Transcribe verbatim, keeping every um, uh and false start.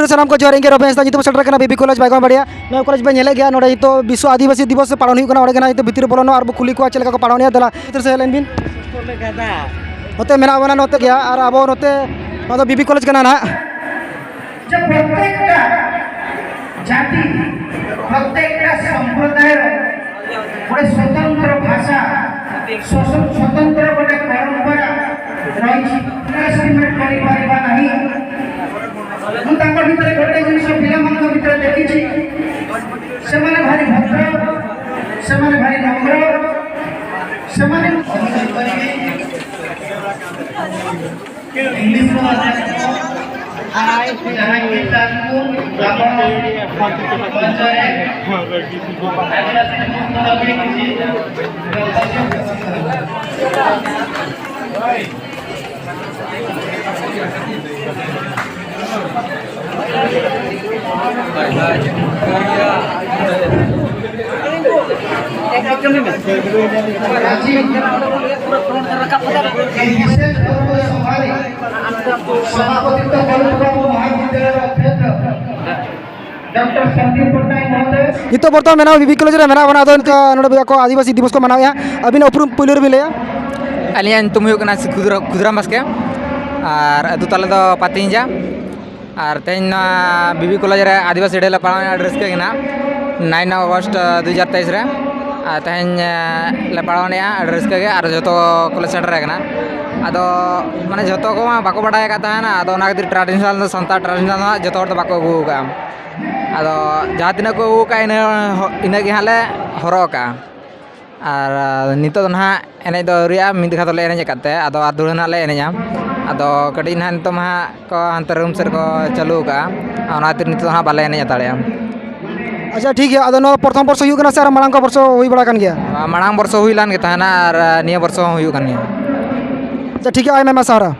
ᱥᱟᱱᱟᱢ ᱠᱚ ᱡᱚᱦᱟᱨ, ᱤᱧ ᱜᱮ ᱨᱚᱵᱤᱱ ᱦᱟᱸᱥᱫᱟ, ᱱᱤᱛᱚᱜ ᱵᱚ ᱥᱮᱴᱮᱨ ᱠᱟᱱᱟ ᱵᱤᱵᱤ ᱠᱚᱞᱮᱡᱽ ᱵᱟᱭᱜᱚᱱ ᱵᱟᱲᱤᱭᱟ᱾ ᱱᱚᱣᱟ ᱠᱚᱞᱮᱡᱽ ᱵᱮᱱ ᱧᱮᱞᱮᱫ ᱜᱮᱭᱟ, ᱱᱚᱰᱮ ᱱᱤᱛᱚᱜ ᱵᱤᱥᱥᱚ ᱟᱹᱫᱤᱵᱟᱹᱥᱤ ᱫᱤᱵᱚᱥ ᱯᱟᱞᱚᱱ ᱦᱩᱭᱩᱜ ᱠᱟᱱᱟ᱾ ᱚᱸᱰᱮ ᱜᱮ ᱱᱟᱦᱟᱜ ᱱᱤᱛᱚᱜ ᱵᱷᱤᱛᱤᱨ ᱨᱮ ᱵᱚᱞᱚᱱᱟ ᱟᱨ ᱵᱚ ᱠᱩᱞᱤ ᱠᱚᱣᱟ ᱪᱮᱫ ᱞᱮᱠᱟ ᱠᱚ ᱯᱟᱞᱚᱱᱮᱫᱼᱟ᱾ ᱫᱮᱞᱟ ᱵᱷᱤᱛᱤᱨ ᱥᱮᱫ ᱦᱮᱡ ᱞᱮᱱ ᱵᱤᱱ᱾ ᱱᱚᱛᱮ ᱢᱮᱱᱟᱜ ᱵᱚᱱᱟ ᱱᱚᱛᱮ ᱜᱮᱭᱟ, ᱟᱨ ᱟᱵᱚ ᱱᱚᱛᱮ, ᱱᱚᱣᱟ ᱫᱚ ᱵᱤᱵᱤ ᱠᱚᱞᱮᱡᱽ ᱠᱟᱱᱟ ᱱᱟᱦᱟᱜ᱾ ᱡᱮ ᱯᱨᱚᱛᱮᱠᱴᱟ ᱡᱟᱹᱛᱤ, ᱯᱨᱚᱛᱮᱠᱴᱟ ᱥᱚᱢᱯᱨᱚᱫᱟᱭ ଗୋଟେ ସ୍ୱତନ୍ତ୍ର ଭାଷା, ସ୍ୱ-, ସ୍ୱତନ୍ତ୍ର ଗୋଟେ ପରମ୍ପରା ରହିଛି, ତାକୁ estimate କରିପାରିବା ନାହିଁ। ମୁଁ ତାଙ୍କ ଭିତରେ ଗୋଟେ ଜିନିଷ ପିଲାମାନଙ୍କ ଭିତରେ ଦେଖିଛି, ସେମାନେ ଭାରି ଭଦ୍ର, ସେମାନେ ଭାରି ନମ୍ର, ସେମାନେ ଇଂଲିଶ ଯାହାକି ତାକୁ ଆମ ମଞ୍ଚରେ ଆଦିବାସୀ ମୁକ୍ତ ଲଗେଇ କିଛି ଆଜି ଏହି ବିଶେଷ ପର୍ବ ସଭାରେ ସଭାପତିତ୍ୱ କରୁଥିବା ଆମ ମହାବିଦ୍ୟାଳୟର ଅଧ୍ୟକ୍ଷ ଡକ୍ଟର ସନ୍ଦୀପ ପଟ୍ଟନାୟକ ମହୋଦୟ। ᱱᱤᱛᱚᱜ ᱵᱚᱨᱛᱚᱢᱟᱱ ᱢᱮᱱᱟᱜᱼᱟ ᱵᱤᱵᱤ ᱠᱚᱞᱮᱡᱽ ᱨᱮ ᱢᱮᱱᱟᱜ ᱵᱚᱱᱟ᱾ ᱟᱫᱚ ᱱᱤᱛᱚᱜ ᱱᱚᱰᱮ ᱟᱠᱚ ᱟᱹᱫᱤᱵᱟᱹᱥᱤ ᱫᱤᱵᱚᱥ ᱠᱚ ᱢᱟᱱᱟᱣᱮᱫᱼᱟ᱾ ᱟᱹᱵᱤᱱᱟᱜ ᱩᱯᱨᱩᱢ ᱯᱩᱭᱞᱩ ᱨᱮᱵᱤᱱ ᱞᱟᱹᱭᱟ? ᱟᱹᱞᱤᱧᱟᱜ ᱧᱩᱛᱩᱢ ᱦᱩᱭᱩᱜ ᱠᱟᱱᱟ ᱠᱷᱩᱫᱨᱟᱢ ᱵᱟᱥᱠᱮ, ᱟᱨ ᱟᱹᱛᱩ ᱛᱟᱞᱮ ᱫᱚ ᱯᱟᱛᱤᱧᱡᱟ᱾ ᱟᱨ ᱛᱮᱦᱮᱧ ᱱᱚᱣᱟ ᱵᱤᱵᱤ ᱠᱚᱞᱮᱡᱽ ᱨᱮ ᱟᱹᱫᱤᱵᱟᱹᱥᱤ ᱰᱮ ᱞᱮ ᱯᱟᱞᱟᱣᱮᱫᱼᱟ, ᱟᱹᱰᱤ ᱨᱟᱹᱥᱠᱟᱹ ᱜᱮ ᱱᱟᱜ᱾ ᱱᱟᱭᱤᱱ ᱚᱜᱚᱥᱴ ᱫᱩ ᱦᱟᱡᱟᱨ ᱛᱮᱭᱤᱥ ᱨᱮ᱾ ᱟᱨ ᱛᱮᱦᱮᱧ, ᱮ, ᱞᱮ ᱯᱟᱞᱟᱣᱮᱫᱼᱟ ᱟᱹᱰᱤ ᱨᱟᱹᱥᱠᱟᱹ ᱜᱮ, ᱟᱨ ᱡᱚᱛᱚ ᱠᱚᱞᱮ ᱥᱮᱴᱮᱨ ᱟᱠᱟᱱᱟ᱾ ᱟᱫᱚ ᱢᱟᱱᱮ ᱡᱚᱛᱚ ᱠᱚᱢᱟ ᱵᱟᱠᱚ ᱵᱟᱰᱟᱭ ᱟᱠᱟᱫ ᱛᱟᱦᱮᱱᱟ, ᱟᱫᱚ ᱚᱱᱟ ᱠᱷᱟᱹᱛᱤᱨ traditional ᱫᱚ, ᱥᱟᱱᱛᱟᱲ traditional ᱫᱚ ᱦᱟᱸᱜ ᱡᱚᱛᱚ ᱦᱚᱲ ᱫᱚ ᱵᱟᱠᱚ ᱟᱹᱜᱩ ᱟᱠᱟᱫᱼᱟ᱾ ᱟᱫᱚ ᱡᱟᱦᱟᱸ ᱛᱤᱱᱟᱹᱜ ᱠᱚ ᱟᱹᱜᱩ ᱟᱠᱟᱫᱼᱟ, ᱤᱱᱟᱹ, ᱤᱱᱟᱹᱜ ᱜᱮ ᱦᱟᱸᱜ ᱞᱮ ᱦᱚᱨᱚᱜ ᱟᱠᱟᱫᱼᱟ᱾ ᱟᱨ, ᱟ, ᱱᱤᱛᱚᱜ ᱫᱚ ᱱᱟᱦᱟᱜ ᱮᱱᱮᱡ ᱫᱚ ᱟᱹᱣᱨᱤᱭᱟᱜᱼᱟ, ᱢᱤᱫ ᱫᱷᱟᱣ ᱫᱚᱞᱮ ᱮᱱᱮᱡ ᱟᱠᱟᱫ ᱛᱮ, ᱟᱫᱚ ᱟᱨ ᱫᱷᱩᱲᱟᱹ ᱱᱟᱦᱟᱜ ᱞᱮ ᱮᱱᱮᱡᱼᱟ᱾ ᱟᱫᱚ ᱠᱟᱹᱴᱤᱡ ᱱᱟᱦᱟᱜ ᱱᱤᱛᱚᱜ ᱢᱟ ᱦᱟᱸᱜ ᱠᱚ ᱦᱟᱱᱛᱮ ᱨᱩᱢ ᱥᱮᱫ ᱨᱮᱠᱚ ᱪᱟᱹᱞᱩ ᱟᱠᱟᱫᱼᱟ, ᱚᱱᱟ ᱠᱷᱟᱹᱛᱤᱨ ᱱᱤᱛᱚᱜ ᱫᱚ ᱦᱟᱸᱜ ᱵᱟᱞᱮ ᱮᱱᱮᱡ ᱦᱟᱛᱟᱲᱮᱜᱼᱟ᱾ ᱟᱪᱪᱷᱟ, ᱴᱷᱤᱠ ᱜᱮᱭᱟ᱾ ᱟᱫᱚ ᱱᱚᱣᱟ ᱯᱨᱚᱛᱷᱚᱢ ᱵᱚᱨᱥᱚ ᱦᱩᱭᱩᱜ ᱠᱟᱱᱟ ᱥᱮ ᱟᱨ ᱢᱟᱲᱟᱝ ᱠᱚ ᱵᱚᱨᱥᱚ ᱦᱩᱭ ᱵᱟᱲᱟ ᱟᱠᱟᱱ ᱜᱮᱭᱟ? ᱢᱟᱲᱟᱝ ᱵᱚᱨᱥᱚ ᱦᱩᱭ ᱞᱮᱱ ᱜᱮ ᱛᱟᱦᱮᱱᱟ, ᱟᱨ ᱱᱤᱭᱟᱹ ᱵᱚᱨᱥᱚ ᱦᱚᱸ ᱦᱩᱭᱩᱜ ᱠᱟᱱ ᱜᱮᱭᱟ᱾ ᱟᱪᱪᱷᱟ, ᱴᱷᱤᱠ ᱜᱮᱭᱟ, ᱟᱭᱢᱟ ᱟᱭᱢᱟ ᱥᱟᱨᱦᱟᱣ᱾